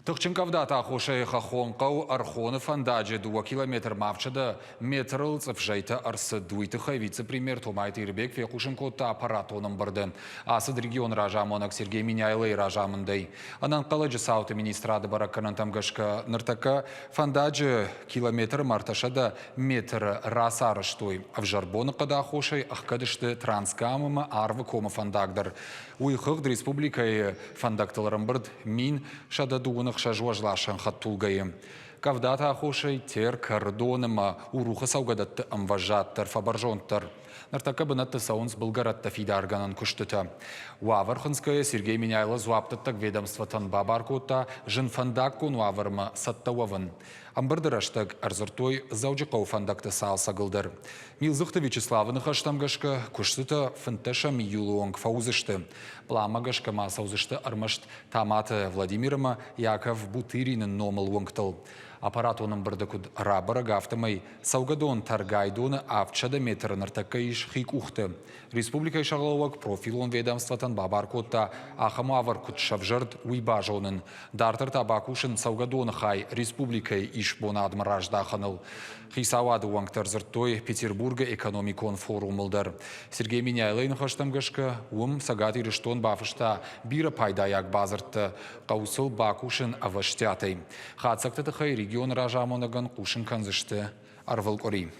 Тыхджын къӕвдаты аххосӕй хӕххон хъӕу Ӕрхоны фӕндаджы 2 километрмӕ 700 метрыл цъыфзӕйтӕ ӕрцыд. Уый тыххӕй вице-премьер Томайты Ирбег фехъусын кодта аппаратон ӕмбырды. Ацыд регионы разамонӕг Сергей Меняйлойы разамындӕй. Ӕнӕнхъӕлӕджы цауты министрады бӕрӕггӕнӕнтӕм гӕсгӕ ныртӕккӕ фӕндаджы километры 300 метры рацарӕзтой. Ӕвзӕр боныхъӕды аххосӕй ӕхгӕд сты Транскам ӕмӕ Арвыкомы фӕндаг дӕр. Уый хыгъд республикӕйы фӕндӕгтыл ӕрӕмбырд 1126 уӕзласӕн хӕдтулгӕйы. Къӕвдаты аххосӕй Терк, Ӕрыдон ӕмӕ Урухы цӕугӕдӕтты ӕмвӕзад дӕр фӕбӕрзонддӕр. Ныртӕккӕ бынӕтты цӕуынц былгӕрӕттӕ фидаргӕнӕн куыстытӕ. Уавӕр хынцгӕйӕ Сергей Меняйло дзуапдӕттӕг ведомствотӕн бабар кодта зын фӕндаггон уавӕрмӕ цӕттӕ уӕвын. Ӕмбырды рӕстӕг ӕрдзырдтой Дзӕуджыхъӕуы фӕндӕгты цалцӕгыл дӕр. Милдзыхты Вячеславы ныхӕстӕм гӕсгӕ, куыстытӕ 15 июлы онг фӕуыдзысты. Пъланмӕ гӕсгӕ ма цӕудзысты ӕрмӕст Таматы Владимир ӕмӕ Яков Бутырины номыл уынгтыл. Аппаратон ӕмбырды куыд рабӕрӕг, афтӕмӕй цӕугӕдон Тӕргайдоны 700 метры ныртӕккӕ ис хи къухты. Республикӕйы сӕргълӕууӕг профилон ведомствотӕн бабар кодта, ахӕм уавӕр куыд сӕвзӕрд, уый базонын. Дарддӕр та бакусын цӕугӕдоны хай республикӕйы исбонадмӕ раздахыныл. Хицауады уӕнгтӕ ӕрдзырдтой Петербургы экономикон форумыл дӕр. Сергей Меняйлойы ныхӕстӕм гӕсгӕ, уым Цӕгат Ирыстон бафыста бирӕ пайдайаг бадзырдтӕ, хъӕуы сыл бакусын ӕвӕстиатӕй. Хатдзӕгты тыххӕй регионы разамонӕгӕн хъусын кӕндзысты ӕрвылкъуыри.